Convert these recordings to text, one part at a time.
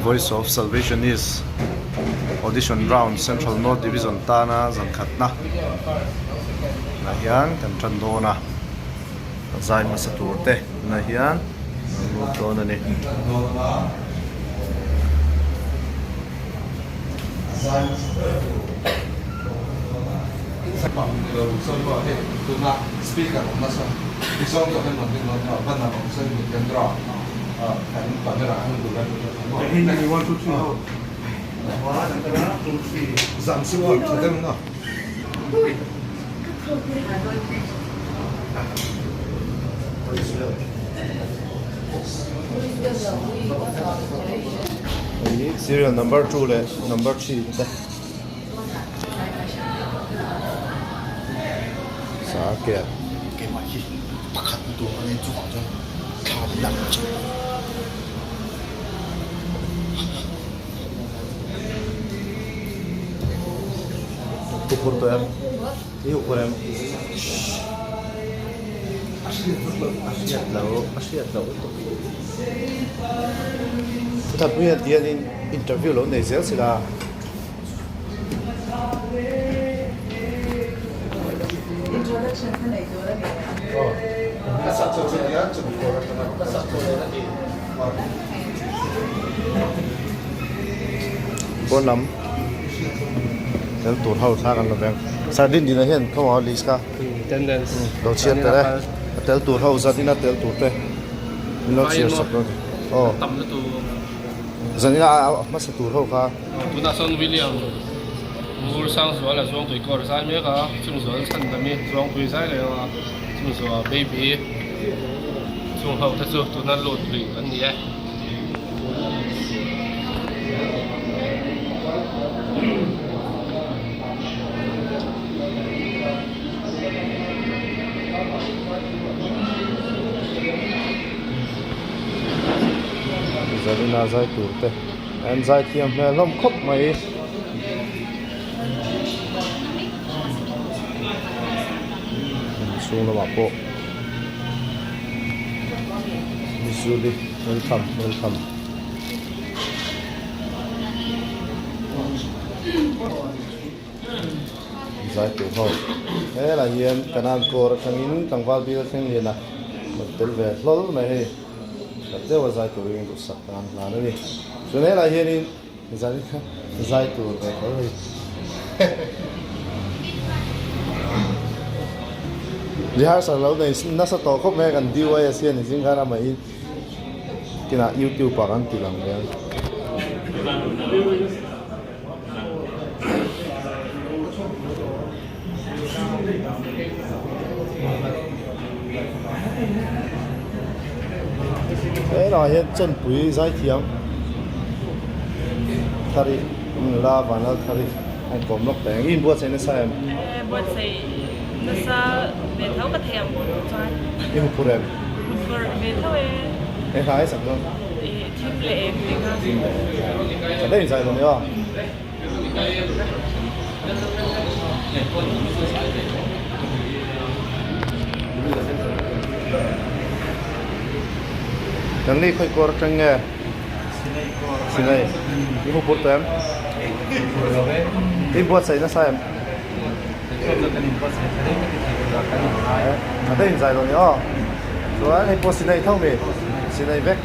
Voice of Salvationist Audition Round Central North Division tana zan khatna ah hian kan tan dawn a, zai hmasa tur te tunah hian an lut dawn a ni. Hei serial number 2 leh number 3 te sa kel. Keimah hi pakhat na tur a ni chungah chuan thla an lak thin. Pu phur tawh em? I hu phur em? A hriat vak loh. A hriat loh, a hriat loh lutuk. Thatpuia tianin interview lo nei zel sila. Pawn lam tel tur ho thla kan la veng sardine dina hian khaw list kha lo chhiar tel e a tel tur ho zanina tel tur te min lo chhiar sak dawn aw zanina a hmasa tur ho kha. Tunah sawn William Ngur Sangzuala Zuangtui kawr zai mek a, chung zual chhan dami Zuangtui zai leh ang a, chung zual baby chung ho te chu tuna lut lui an ni e. Zarina zai tur te. An zaithiam hmel hlawm khawp mai. Inchhung lamah pawh Missouri welcome welcome. Zai tur ho helai hian kanan kawr atangin tlangval bil thleng lian a rawn tel ve hlawl mai hei. Khat deuha zai turin duhsak tan hlan a ni. Chuan helai hianin zai zai tur ve tho hei. Rehearsal lo nei nasa tawh khawp mai a kan DYS hian in zing khan amahin kinah YouTube ah kan ti lang ve a. Helaiah hian chawnpui zaithiam thari nula vanlal thari a inkawm lawk ta eng i inbuatsaih nasa em? Buatsaih nasa ve tho ka thei ang chuan. I huphur em? Huphur ve tho e. Eng hla i sak dawn? Thim leh eng tih kha. Thim leh eng. Ka daih inzai lo nia. Kan ni khawi kawr atang nge? Sinai. I hmu pur tawh em? I buatsaih nasa em? A daih inzai lo ni aw. Chuan hei pawh Sinai tho mi? Sinai vek.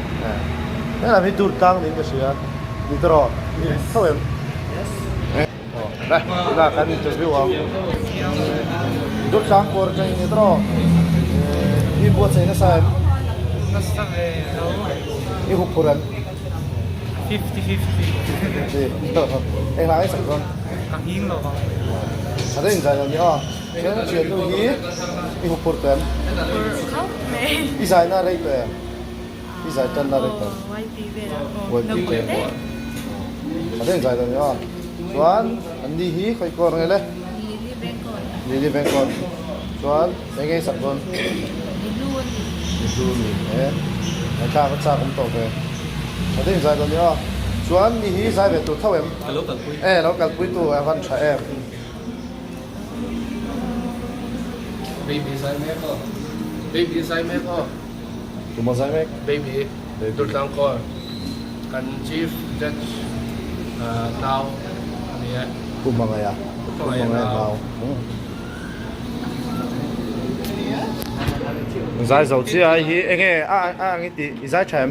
Helam hi dur tlang niin ka hria. Ni ta rawh. Tho em? Aw, tunah kan interview ang. Dur tlang kawr atangin ni ta rawh. I buatsaih nasa em? Nasa ve lo. I hup phur em? 50-50. Eng hla nge sak dawn? Ka nghing lo vang. A daih inzai lo ni aw. Chuan thiannu hi i hup phur tawh em? Phur khawp mai. I zaina rei tawh em? I zai tan na rei tawh. Aw, YP vel ah aw. YP vel pawh. A daih inzai lo ni aw. Chuan an ni hi khawi kawr nge le? Lily Bangkok. Lily Bangkok. Chuan eng nge i sak dawn? I hlu a ni. I hlu a ni e. Ngaihthlak a chak awm tawh ve. A daih inzai lo ni aw. Chuan ni hi zai ve tur tho em? Ka lo kalpui. E lo kalpui tu a van tha em. Baby zai mek aw. Baby zai mek aw. Tuma zai mek? Baby. Durtlang Kawl. Kan chief. Judge nau a ni e. Pu Hmangaia. Pu Hmangaia nau. Zai zo chiah ai hi enge a a ang i tih i zai tha em?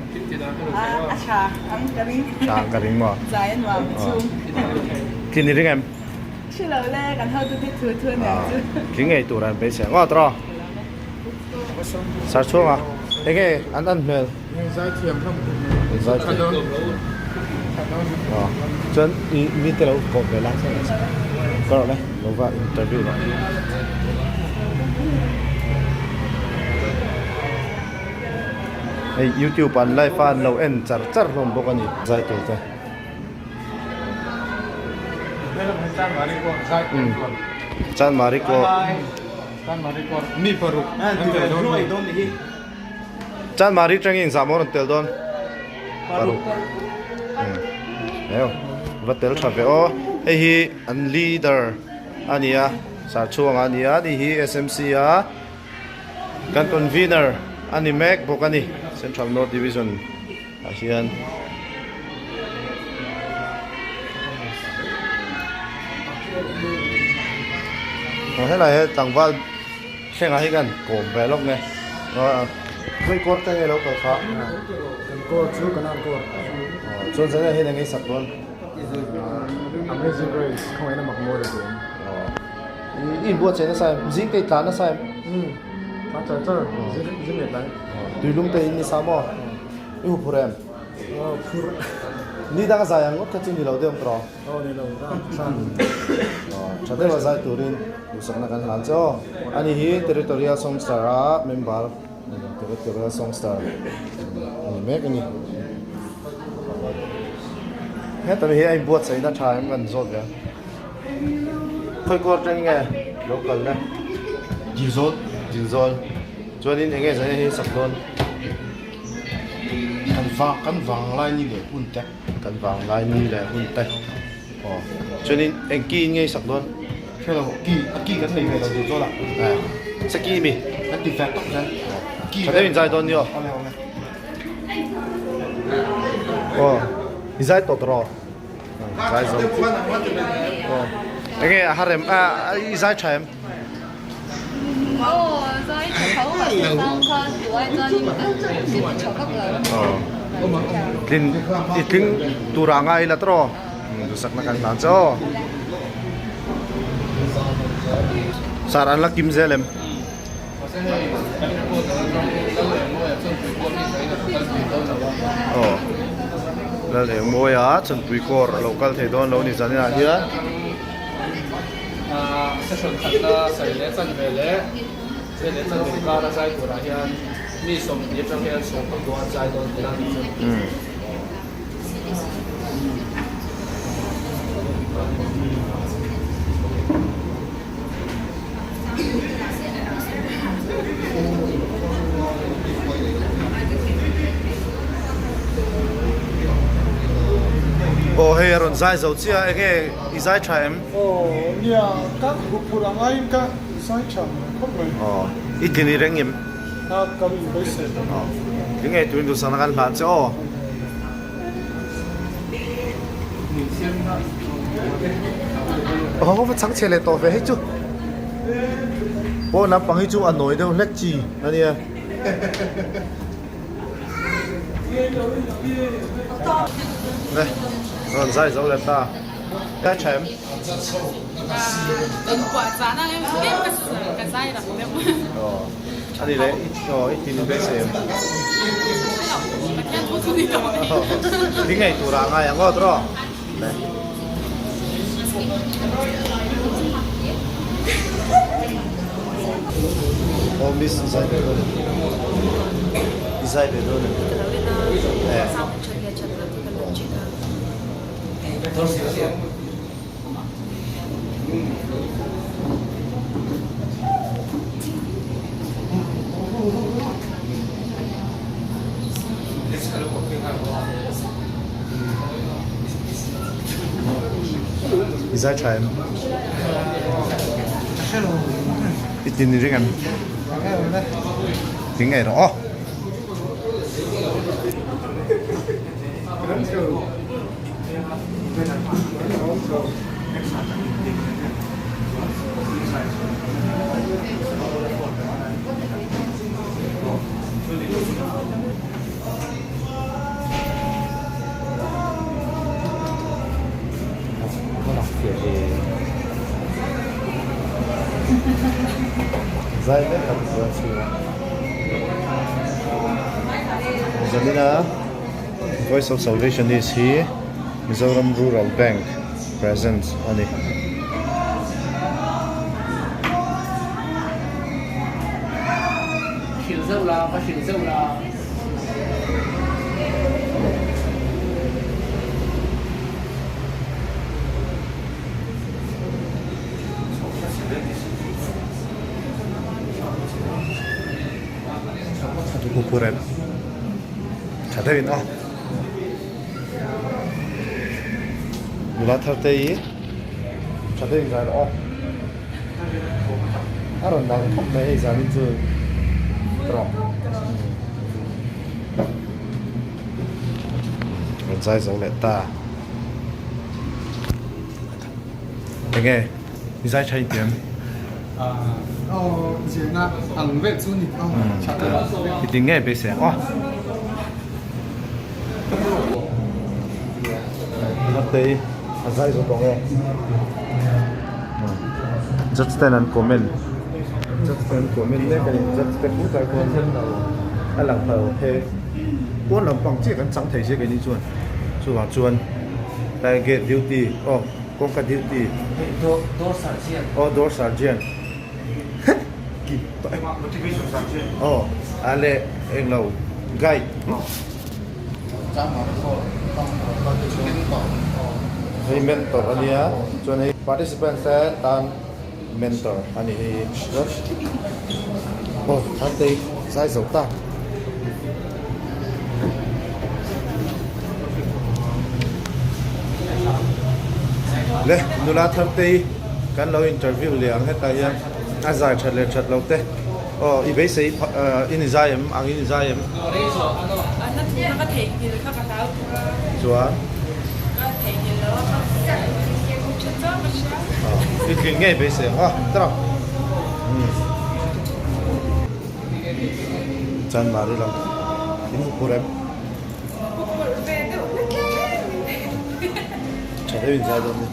A tha ang ka ring. Tha ang ka ring maw? Zai a nuam chung. Tlin i ring em? Hre lo le, kan hotute thu thu a niang chu. Tling ngei tur an beisei ang aw tawh. Sar chhuanga enge an an hmel? Zai thiam hlawm khawp mai. Zai thiam. Chuan i mi te lo kawp ve la ka rawh le lo va interview rawh. Hei youtube an live a an lo en char char hlawm bawk a ni zai tur te. Chanmari pawh Chanmari tangin zah maw rawn tel dawn paruk eo va tel tha ve aw hei hi an leader a ni a sarchhuanga a ni a ni hi S_M_C a kan convener a ni mek bawk a ni central north division. Ah hian aw helai hi tlangval thlengah hi kan kawm ve lawk nge khawi kawr te nge lo kal kha kan kawr chu kan an kawr aw chuan zan ah hian eng nge sak dawn amazing grace khawngaihna mak mawi leh dawn aw i inbuatsaih nasa em zing te i tlan nasa em tlan char char zing leh tlai tuilum te in ni sa maw. I hu phur em? Aw phur. Ni dang a zai ang ngawt kha chu ni lo deuh ang tawh. Aw ni lo ta than. Aw tha deuh a zai turin duhsakna kan hlan che aw. Ani hi Territorial Songstar a member Territorial Songstar a ni mek a ni. Heta mi hi a inbuatsaihna tha em kan zawt ve a. Khawi kuar teng nge lo kal le? Dilzawl. Dilzawl. Chuanin eng nge zai hi sak dawn? Kan vang kan vang lai ni leh hun te. Kan vang lai ni leh hun te. Aw. Chuanin eng ki in nge i sak dawn? Hre lo, ki a ki kan nei ve lo duh zawk a. Eh. Se ki mi? Kan ti fek tawp zel. Ki Tha deuh in zai dawn ni aw. Awle awle. Aw. I zai tawh tawh rawh. Zai zo. Aw. Enge a har em? A i zai tha em? Tlin i tling tur ah ngai ila tawh duhsakna kan hlan che aw sar an la kim zel em aw lal engmawia chawlhpui kawr a lo kal thei dawn lo ni zaninah hian. Session khatna sawi leh chanve leh zai leh chanve inkara zai turah hian mi 20 atang hian 15 an zai dawn tih a ni chu. Aw hei a rawn zai zo chiah a enge i zai tha em? Aw nia ka hu phur ang aiin ka zai tha mai khawp mai. Aw i tlin i reng em? A ka rin beisei. Aw tling ngei turin duhsakna kan hlan che aw. Aw va chhang chhe leh tawh ve hei chu. Pawn lampang hi chu a nawi deuh hlek chi a nia. Nè, rawn zai zo leh ta. Ka tha em? Aw, ani leh aw i tin beisei em? Ti ngei tura a ngai ang aw tawh. Nè. Aw miss zai ve dawn em? I zai ve dawn em? Eh. I zai tha em? I tin i ring em? Tin ngei rawh aw. Zai mek a ni chuan chhung a Zanina Voice of Salvationist hi Mizoram Rural Bank present a ni. Kukurem tha deuhin aw nula thar te hi tha deuhin zai rawh aw a rawn dang khawp mai hei zanin chu tawh rawn zai zo leh ta. Enge i zai tha intiam? Aw zirna ang vel chu ni aw tha tak. I ti nge beisei ang aw. Nattei a zai zo tawh nge? Judge ten an comment Judge ten an comment mek a ni Judge te putah khuan a lang pha lo the pawn lampang chiah kan chang thei sia keini chuan chuvang chuan tlai gate duty aw kawngka duty door sergeant aw door sergeant aw a leh englo guide hei mentor a nia chuan hei participants te tan mentor a ni hei chuan aw tharte zai zo ta. Le nula tharte kan lo interview leh ang hetah hian a zai that leh that lo te. Aw i beisei in i zai em ang in i zai em? A thuna ka theihnghilh kha ka hlau thung a. Chuan? Ka theihnghilh lo a ka tha chuang ka hria. I tlin ngei beisei ang a tawk. Chan mari lam in huphurh em? Huphurh ve deuh hlek hlek. Tha deuh in zai dawn ni.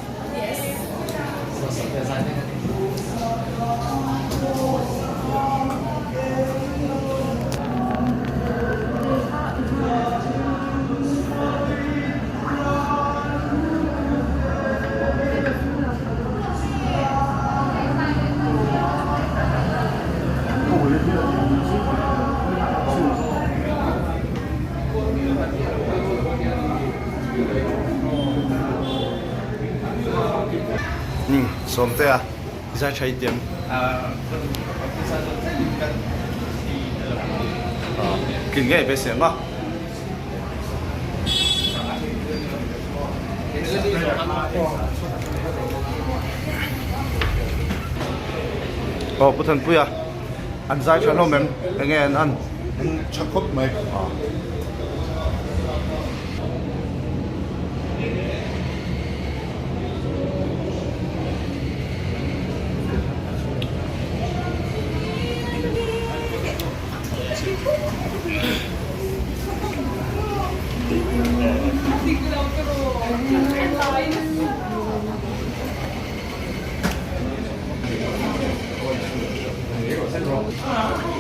Sawmtea i zai tha i tiam. Tlin ngei ve siam a. Aw Pu Thanpuia an zai tha hlawm em enge an an. Tha khawp mai.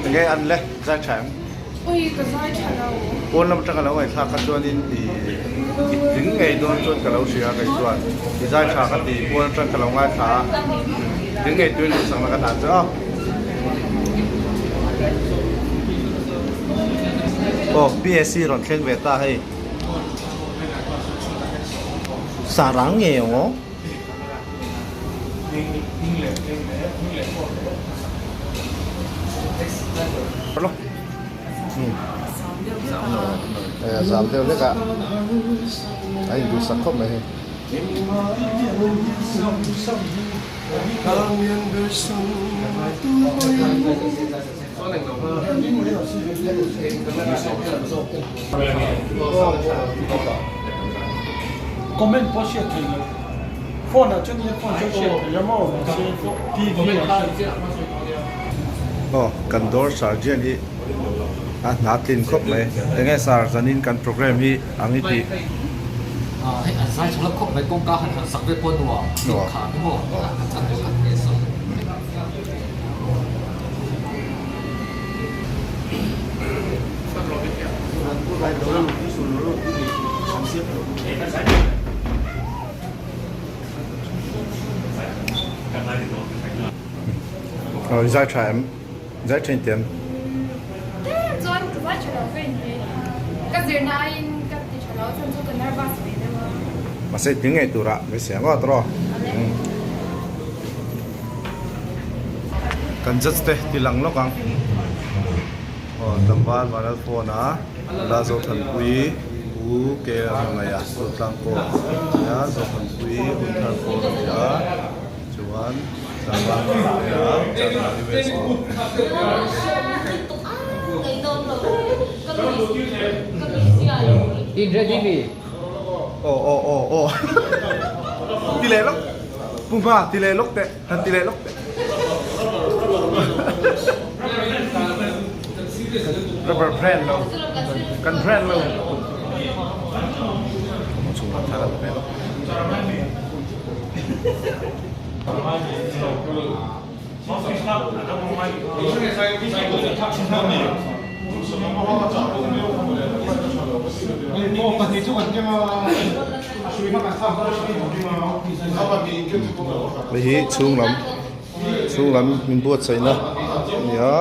Enge an le zai tha em? Ui ka zai tha lo. Pawn lam atanga lo ngaihthlak kha chuanin i i tling ngei dawn chuan ka lo hria kei chuan i zai tha ka ti pawn atang ka lo ngaithla a tling ngei tuin duhsakna ka dan chu a. Aw PSC rawn thleng ve ta hei. Sarang nge aw. Zam deuh hlek a a induhsak khawp mai hei. Comment pawh hriat thei lo. Phone ah chuan earphone chu hriat theih a maw mahse TV ah hriat. Aw kan dawr sergeant hi a hna tlin khawp mai enge sir zanin kan program hi ang i tih. Hei an zai chho la khawp mai kawngka han han sak ve pawh nuam tih kha ni maw an chan ve khat nge sak. Aw zai tha em? Zai tha in ti em? Tlem chuan ka zai tha lo ka inti. Ka zirna aiin ka ti tha lo chuan chu ka nervous ve deuh a. Mahse ti ngei turah mai si ang aw tawh. Kan judge te ti lang lawk ang. Aw tlangval Vanal phone a la Zothanpui Pu Ke Hmangaih a Zotlang pawh nia Zothanpui Hunthar pawh a ni a chuan tlangval Vanal phone a US aw. In ready mi? Aw aw aw aw ti leh lawk Pu Hma ti leh lawk teh han ti leh lawk teh Rubber brand lo kan brand lo chhung ah thar a la ve lawk. Hei hi chhung lam chhung lam min buatsaihna a ni a.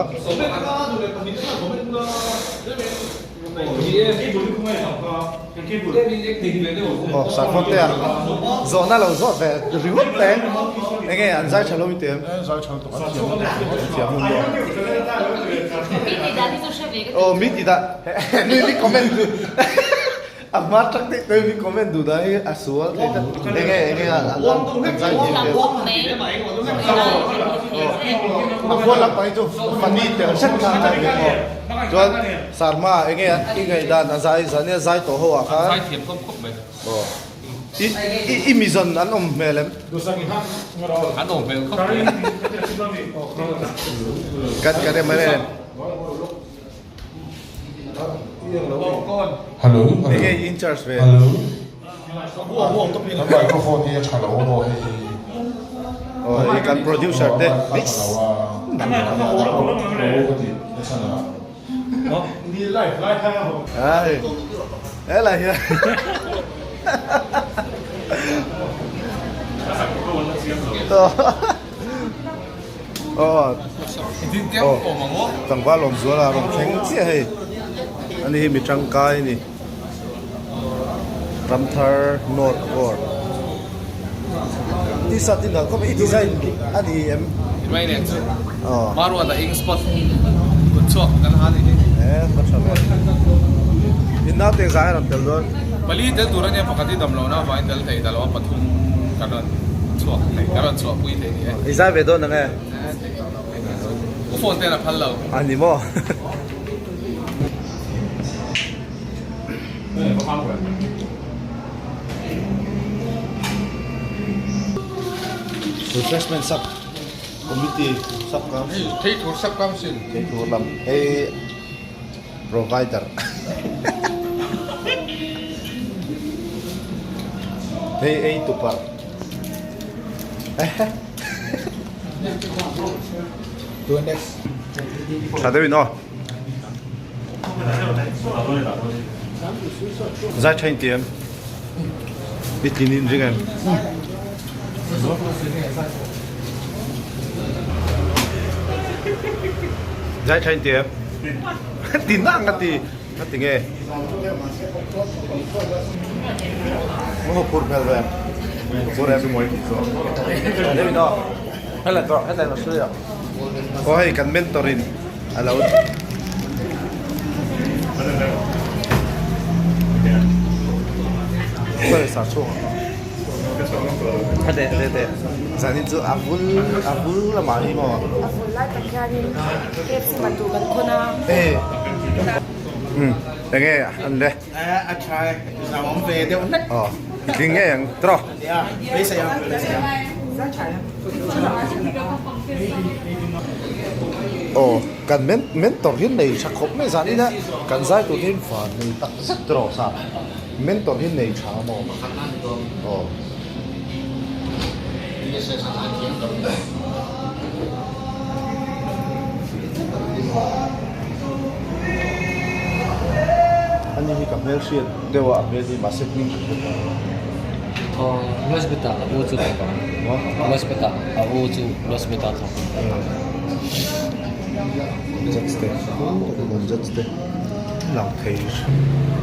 Aw sakhaw te a zawhna lo zawt ve ringawt te enge an zai tha lo i ti em? Zai tha lutuk an thiam an thiam hun maw? Aw mi ti dah mi mi comment tu a hma tak daih daih mi comment duh dah hi a sual thei tlat enge enge an an zai thiam ve a khual lampang hi chu funny tel hret kha an ni maw chuan Sarma enge i ngaihdan a zai zan nia zai tawh ho ah khan Zai thiam khawp khawp mai. Aw i i i mi zawn an awm hmel em? An awm hmel khawp mai. Kan kan em em. Hello Enge i in charge ve? Hello Kan microphone hi a tha lo maw hei hi. Aw hei kan producer te. A tha lo a. Lo ka ti a chhan a. Ai helai hian aw tlangval awm zual a rawn thleng chiah hei ani hi mi tangkai a ni Ramthar North Ward t-shirt in khawp i design a ni em? Maruata ink spot kut chhuak kan ha ni hi. Eh va tha ve. In nau te zai rawn tel dawn. Pali tel tur ania pakhat hi dam lohna avangin tel thei ta lo a pathum kan rawn chhuak thei kan rawn chhuah pui thei ni e. I zai ve dawn ang e. Ka phone ten a phal lo. A ni maw. Refreshment sub committee sub council Thei thur sub council thei thur lam hei provider hei ei tupar tha deuhin aw zai tha in ti em i tlin in ring em. Zai tha in ti em? Ti nang ka ti. Ka ti nge. Mo pur hmel ve. Pur em. Deuh no. Helai tawh, helai ma sui a. Aw hei kan mentor in a lo Sorry, sa chhung. Hete hete zanin chu a vul a vul lamah hi maw? A vul lai tak hianin KFC man tur kan khawn a. E enge an le? A tha e, zam awm ve deuh hlek. Aw. I tling ngei ang tiraw? Aw kan men mentor hi nei tha khawp mai zan ina kan zai tur hi van nei tak zet tiraw sa mentor hi nei tha maw aw. Ani hi ka hmel hriat deuh a a hmel hi mahse hming ka hre tawh lo. Aw Losbeta a u chu thawk ang. Losbeta a u chu Losbeta thawk ang. Judge te kan judge te lang thei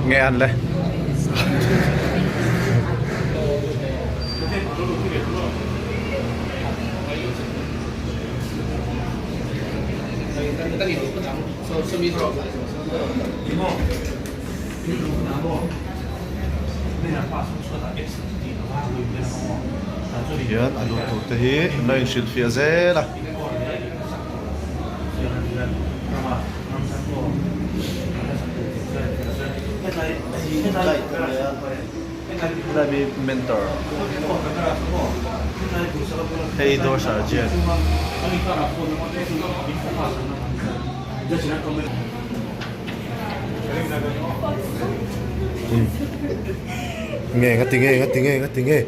nge an le. Hian a lut tur te hi an lo inhrilhfiah zel a. Helai mi mentor hei door sergeant. Nge ngati nge ngati nge ngati nge.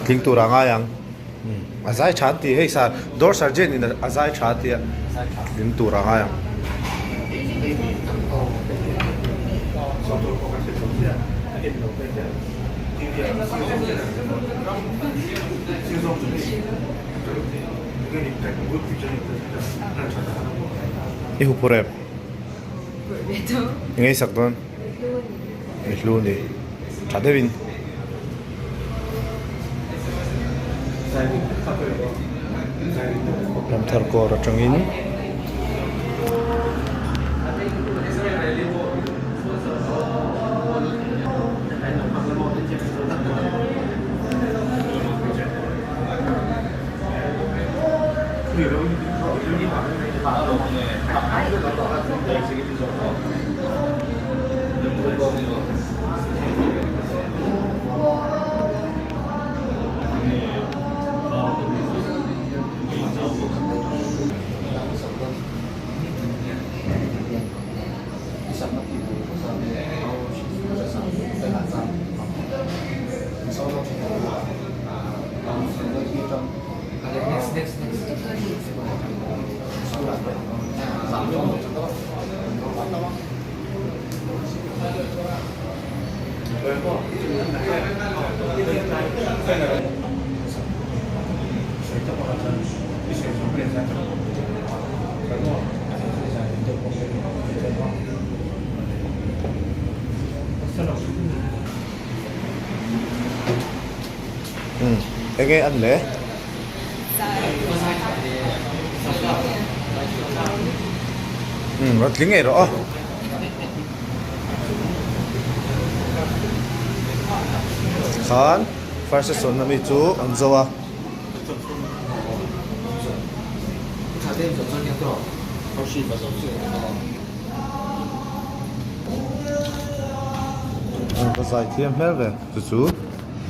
Tling tur a ngai ang. A zai tha an ti hei sa door sergeant in a zai tha a tia tling tur a ngai ang. I hu phur em? I ngeisak dawn? I hlu a ni. Tha deuhin. Ramthar kawr atangin. Enge an le? Umm rawn tling ngei rawh aw. Khan first session ami chu an zo a. Ka zai thiam hmel ve chu chu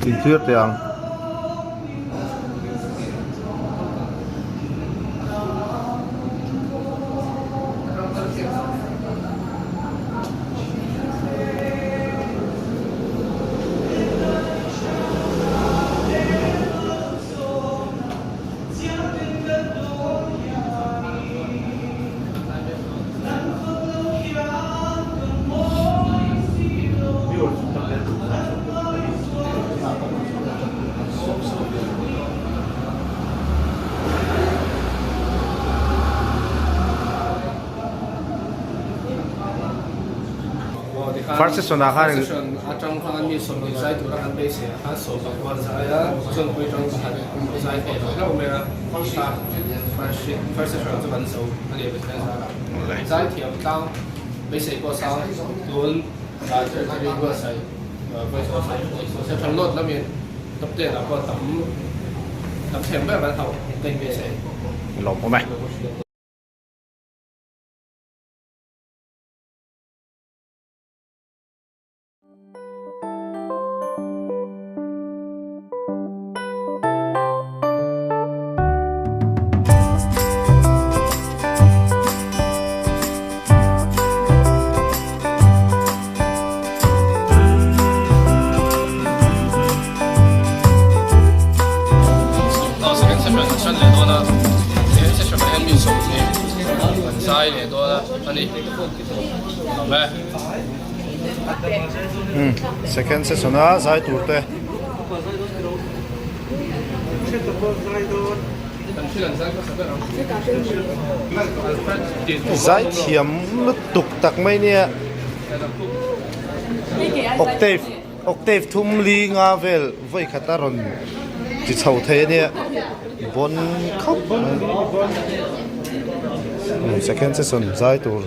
inthlir teh ang. First session ah khan First session atang khan mi sawmhnih zai tura kan beisei ah khan sawm pakua zai a chuan tang pakhat zai thei lo hlauh mai a first session chu kan zo a ni Pathian zara zai thiam tlang beisei pawh sang tun Tertiary buatsaih voice session load lamin top 10 ah pawh tam tam thiam ber kan hauh ka inbeisei. Lawm awm e. zai leh dawn a a ni awm e. Umm second session a zai tur te. Zai thiam lutuk tak mai nia octave octave thum li nga vel vawi khat a rawn ti chho thei a nia bon khawp mai second session zai tur.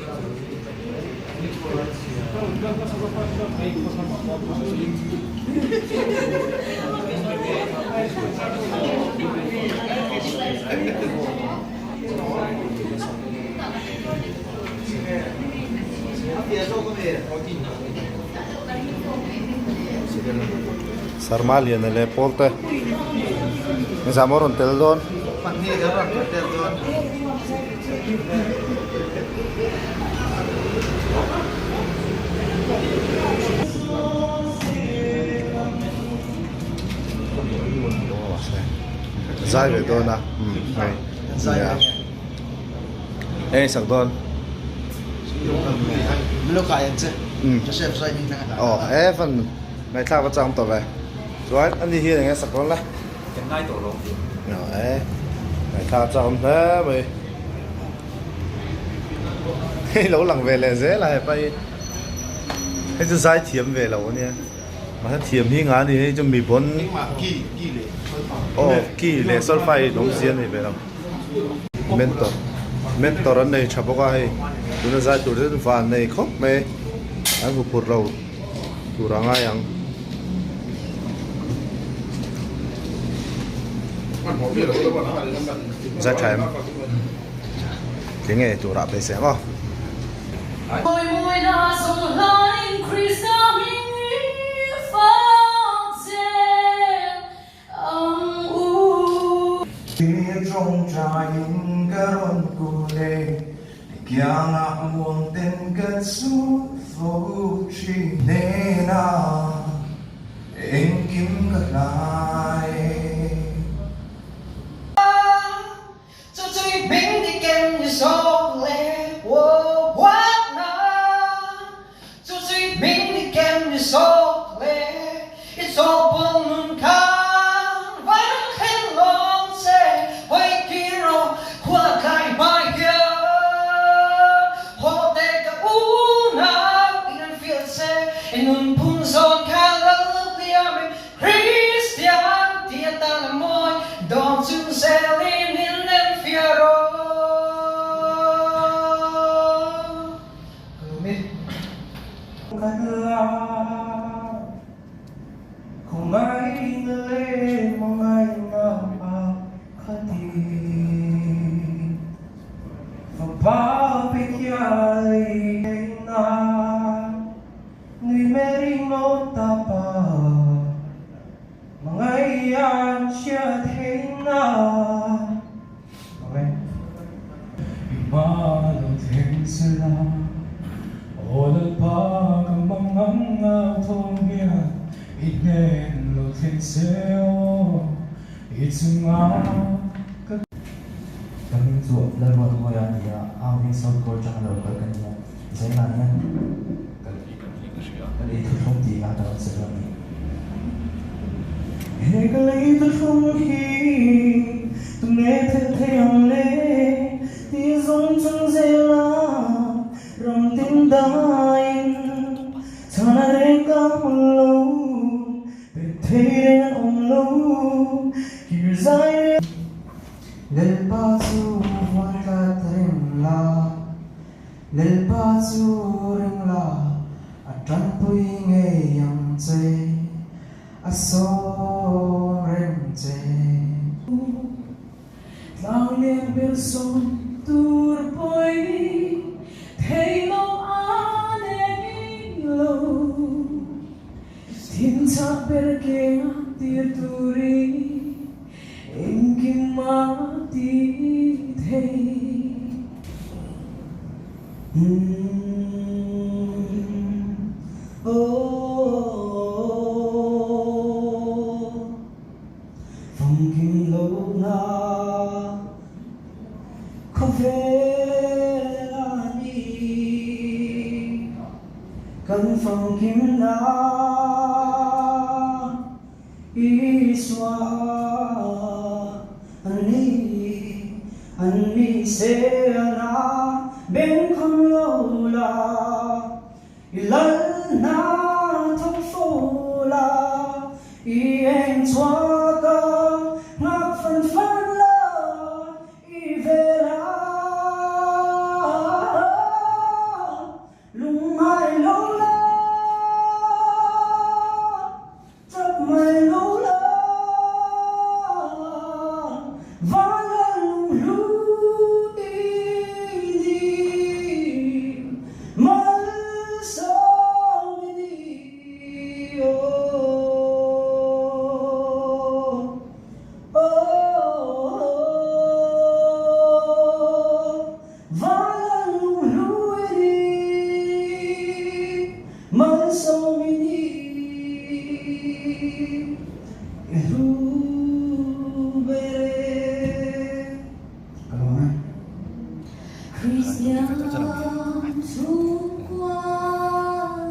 Sarma liana leh pawl te nizam a rawn tel dawn. Zai ve dawn a hei nia eng sak dawn aw he fan ngaihthlak va chang tawh ve chuan ani hian eng nge sak dawn le. Kan ngai tawh lo. E, ngaithla chak awm hle mai. Hei lo lang ve leh zel a hepa hi. Hei chu zai thiam ve lo ania. Mahse thiam hi nga ni hei chu mi bon. Aw ki leh solfa hi awm zia nei ve lo. Mentor mentor an nei tha bawk a hei. Tuna zai tur chu van nei khawp mai. An huphurh lo. Tur a ngai ang. Zai tha em? Enge tur ah beisei ang aw. Ka hming chu Lalruatmawia a ni a, Auvin South Court atanga lo kal ka ni a, Zainah hian ka lei thuthlung tih hla ka rawn sawi a ni. He ka lei thuthlung hi tunge phelh thei ang le tih zawng chung zela ram tin daiin chhana reng ka hmu lo. Thei reng an awm lo, kir zai reng. Lalpa chu vuan tlat reng la, Lalpa chu ring la, a tanpui ngei ang che, a sawm reng che. Tlang lian ber sawn tur pawi thei lo a nei lo. Thil chah ber ke a tir turin engkim a ti thei. Famkim lohna khawvela. Kan famkimna Isua a ni, an mi selna bengkhawn lo la, i lalna thawk fo la, i eng chhuak a nghak fan fan la, i vel a. Lungngai lo la, chak mai lo la, van lal lung hlu i ni, malsawm i ni, oh, oh, oh. Kristian chhungkua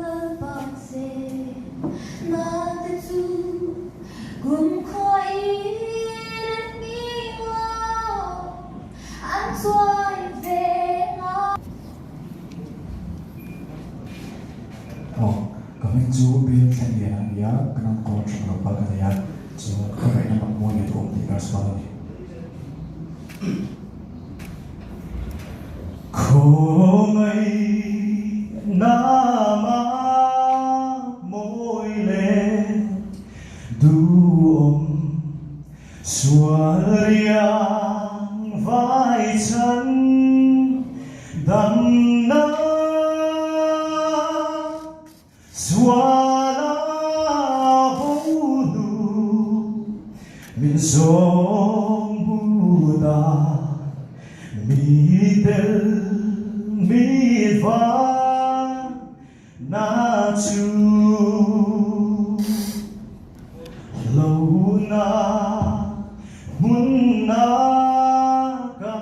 Lalpa che na te chu kumkhua in an nghing lo. An chuai ve nga. Aw, ka hming chu Bill Thlenlian a ni a, ka nang contract lo pal ka nei a, chuan ka ngaihna mak mawi leh duhawm tih ka hre a ni. Khawngaihna mak mawi leh duhawm Sual riang vai chan damna sual a bo hnu min zawng hmu ta mi tel mi van na chu lo na hmun na ka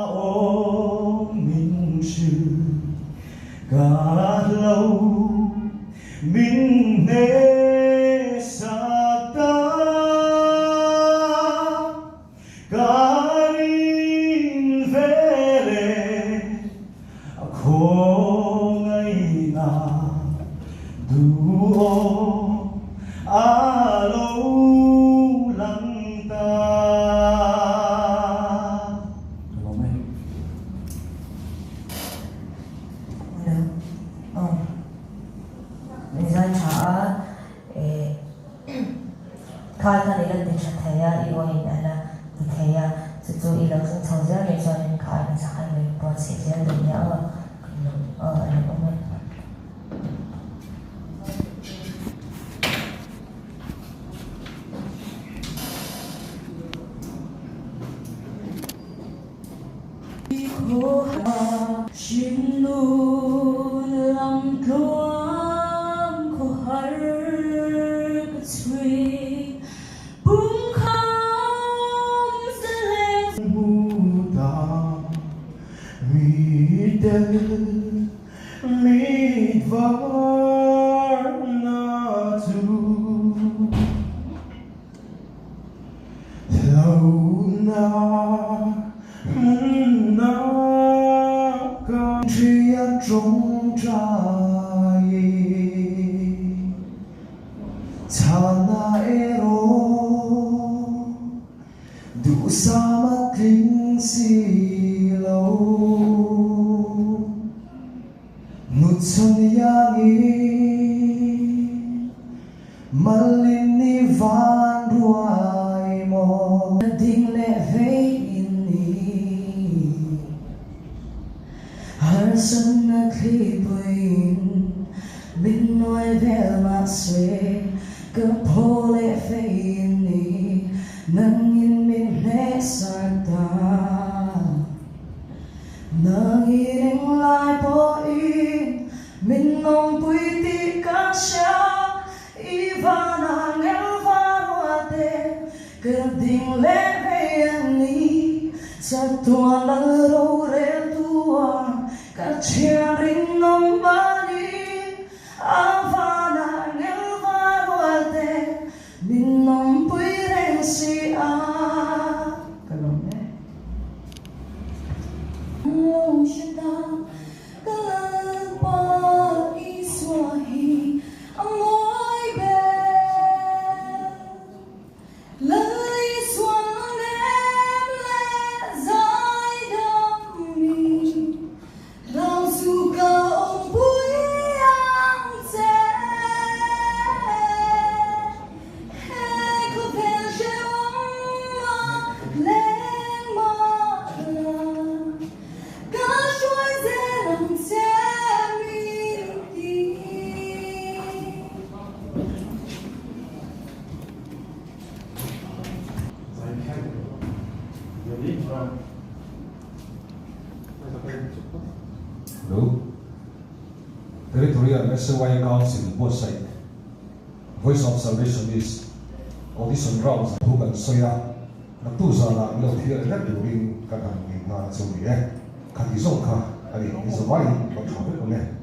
awm min hrilh ka lo min hne sak ta ka rin ve le a khawngaihna duhawm a lo lang ta. Ka lawm e. Hello. Aw. Min zai tha a. Eh. Kha khan i la ti tha thei a, i aw in a la ti thei a, chu chu i lo zung chho zel mai chuanin kha a inchak a lo inbuatsaih zel duh nia aw, ka lo aw a lo awm e. Hringnun lam tluang khawhar ka chhui pumkham zaleng. Hmuta mi tel mit varna chu. Hlauhna hmunna ka hriat tawngtai chhana erawh duhsam a tling si lo. Hnuchhawn iangin Malin i van ruai maw? Ding leh vei in ni Harsatna thlipuiin min nuai vel mahse Ka phaw leh fei in ni Nangin min hnehsar ta Nangin englai pawhin Min awmpui tih ka hria, i van ang el var ruate, ka ding leh vei a ni. Chatuan lal rorel tua ka thian rinawm a ni. Hello. Territorial SAY Council buatsaih Voice of Salvation is Audition Round thu kan sawi a, naktu zanah min lo thlir vek turin kan han ngei nghal a chu ni e. Khati zawng kha a ni, i zavaiin kan tha vek awm e.